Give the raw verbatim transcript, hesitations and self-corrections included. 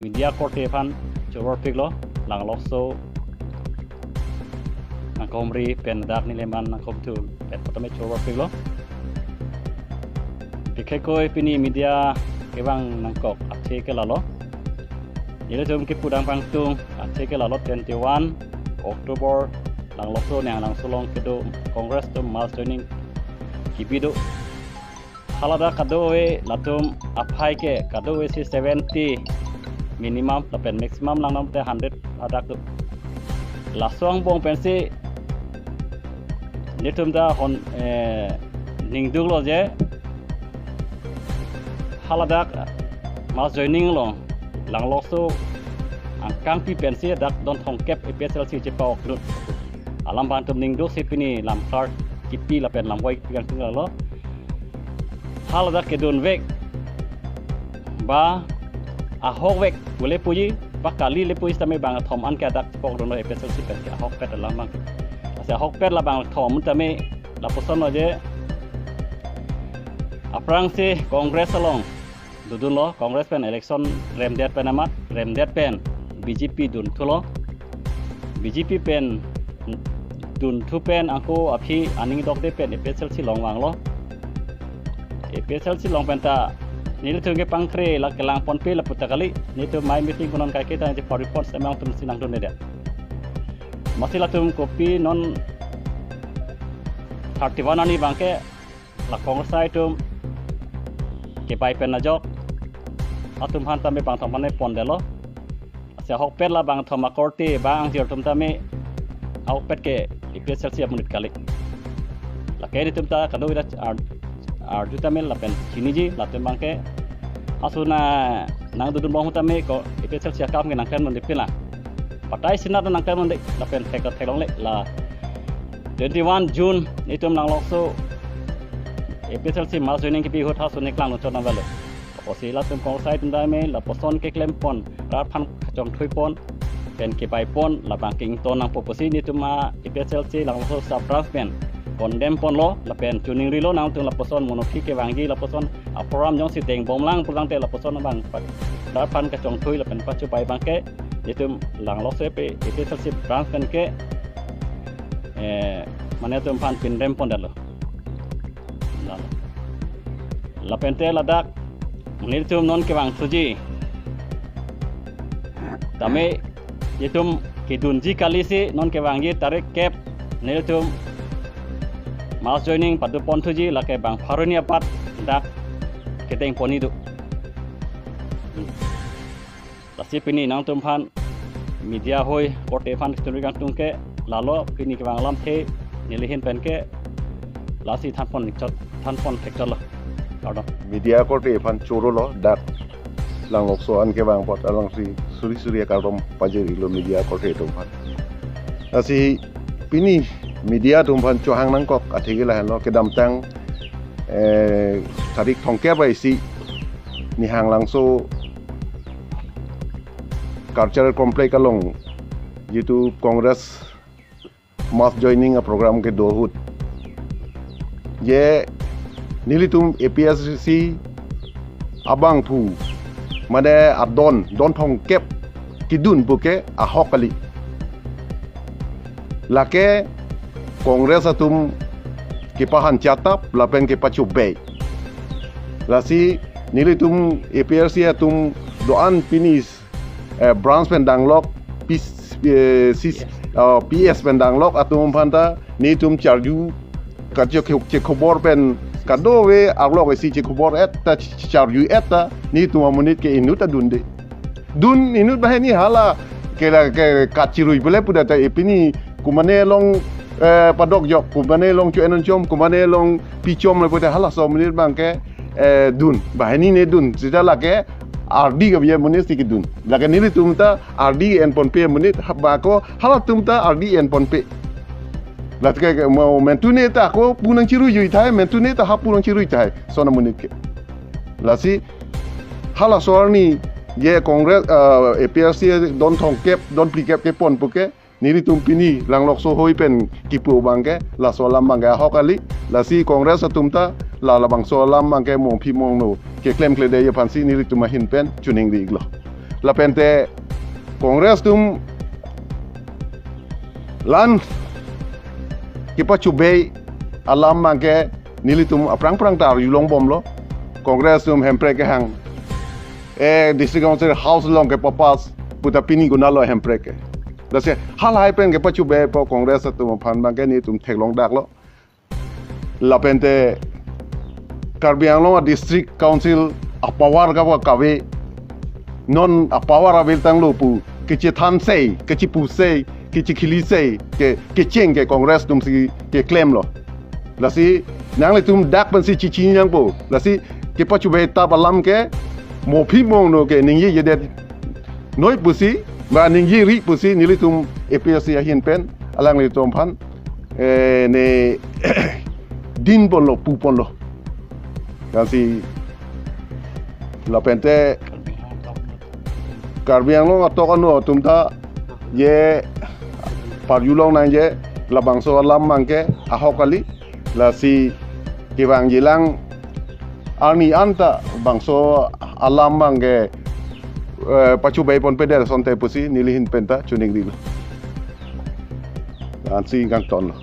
media korte aphan choror piklo, Langlokso nangkehumri pen dak nelimen nangkehumthu pen potame choror piklo. Bikhekoi pini media kevang nangkok athe ke lalo. Nelitum kipu damtang tung athe ke lalo, twenty-one October Langlokso Nehanglangso along kedo Congress atum mass joining kebi do. Haladak kadokave latum aphai ke kadokave si seventy minimum lapen maximum langdam te hundred hadak do. Laso angbong pensi nelitum ta hon, eh, ningduklo je haladak mass joining along Langlokso angkangpi pensi dak don thomkep A P H L C chepa-ok lut. Alam abang atum ningduk si pini lam card kipi lapen lam wai pi kangtung lalo. Haladak kedun vek ba ahok vek pule puji ba kali le puji tame bangthom an ke dak pok dono A P H L C pen ke ahokpet alam abang. Ase ahokpet la bangthom tame lapuson lo je aphrangsi Congress along dodunlo, Congress pen election remdet pen amat, remdet pen B J P dunthulo. B J P pen dunthu pen ako aphi aning dokde pen A P H L C along vanglo. A P H L C along pen ta nelitum ke pangkre la kelang ponpe lapu ta kali, nelitum mai meeting konon kaike ta je report semang tum sinang dun de. Masi latum kopi non thirty-one arni abang ke la Congress atum kebai pen ajok atum aphan tame bangthom aphan pondetlo. Ase ahokpet la bangthom akorte ba angjir atum tame ahokpet ke A P H L C amonit kali. Lake nelitum ta kadokave ar-, arju tame lapen chiniji, latum abang ke ason nangdodun bom tame ko A P H L C akam ke nangklem non dipin la. Patai sinat nangklem non de lapen thek theklongle la twenty-one June nelitum Langlokso A P H L C mass joining kebi ahut hasun ne klang lo chot nang valo. Pusi latum Congress atum tame lapuson keklem pon, rat aphan kachongthui pon pen kebai pon labang ke ington nangpo pusi nelitum A P H L C Langlokso sub branch pen condemn ponlo lapen chuning rilo, nangtum lapuson monophi kevangji lapuson aprogram jongsi deng bomlang pulang te lapuson abang pa-, rat aphan kachongthui lapen pachobai abang ke nelitum Langlokso A P, A P H L C branch pen ke, eh, mane atum aphan pinrem pondetlo. Lalo. Lapen te ladak nelitum non kevangthuji tame nelitum kedunji kali si non kevangji tarik kep nelitum mass joining padu ponthuji, lake bang pharo arni apar dak kedeng pon-i do. Lasi pini nangtum aphan media hoi korte aphan ketunri kangtung ke lalo, pini kevang alamthe neli ahin pen ke lasi than pon chot, than pon thek chotlo. Kardom. Media korte aphan chorolo, dak Langlokso an kevang apot alangsi suri suri akardom pajir-ilo media korte atum aphan. Lasi pini media atum aphan chohang nangkok athe ke lahenlo, kedamtang, eh, tarik thomkep isi Nehanglangso Cultural Complex along jitu Congress mass joining aprogram kedo ahut, je nelitum A P H L C abangphu mane adon, don thomkep kedun puke ahok kali. Lake Congress atum kepahan chatap lapen kepachobai. Lasi nelitum A P H L C atum do-an pini, eh, branch pen danglok, P S, eh, C S, P S. Oh, P S pen danglok atum aphan ta nelitum charju, kachok che khobor pen kadokave arlok isi che khobor-et ta ch-, charju-et ta nelitum amonit ke inut ta dunde. Dun inut banghini hala ke la ke kachirui pule pudet ta, eh, pini kumane along, eh, padok jok, kumane along cho-en-un chom, kumane along pi chom le pudet halaso amonit abang ke, eh, dun. Banghini ne dun. Seta lake ardi ke biya amonit si kedun. Lake nelitum ta ardi en ponpe amonit, ha, ba ko halatum ta ardi en ponpe. Lake ke mo mentu ne ta ko pu nangchirui jui tahai, mentu ne ta ha pu nangchirui tahai, lason amonit ke. Lasi halaso arni je Congress, eh, A P H L C don thomkep, don phlikep kepon puke, nelitum pini Langlokso hoi pen kipu abang ke laso alam abang ke ahok kali. Lasi Congress atum ta la labangso alam abang ke mongphi mongno keklem kledetji aphansi nelitum ahin pen choningri-iklo. Lapente Congress atum la-an kepachobei alam abangke nelitum aphrang phrang ta arjulong bomlo. Congress atum Hemprek kehang, eh, District Council House along kepapass puta pini konatlo Hemprek ke. Lasi halahai pen kepachobeipo Congress atum aphan abangke nelitum theklongdaklo. Lapente Karbi Anglong a District Council a power kaba kave, non a power avel tanglo pu kechethan sei, kechepu sei, kechekhili sei, ke kecheng ke Congress atumsi keklemlo. Lasi nanglitum dak pensi chechini nangpo. Lasi kepachobei tap alam ke mo phi mong no ke ningjejedet noi pusi, ba ningjeri pusi nelitum A P S C ahin pen alanglitum aphan, eh, ne din ponlo, pu ponlo. Lasi lapente Karbi Anglong atok anu atum ta je parjulong nangji, labangso alam abangke ahok kali. Lasi kevangjilang arni anta bangso alam abangke, eh, pachobei ponpedet asonte pusi nelihin penta choningrilo. Ansi kangtonlo.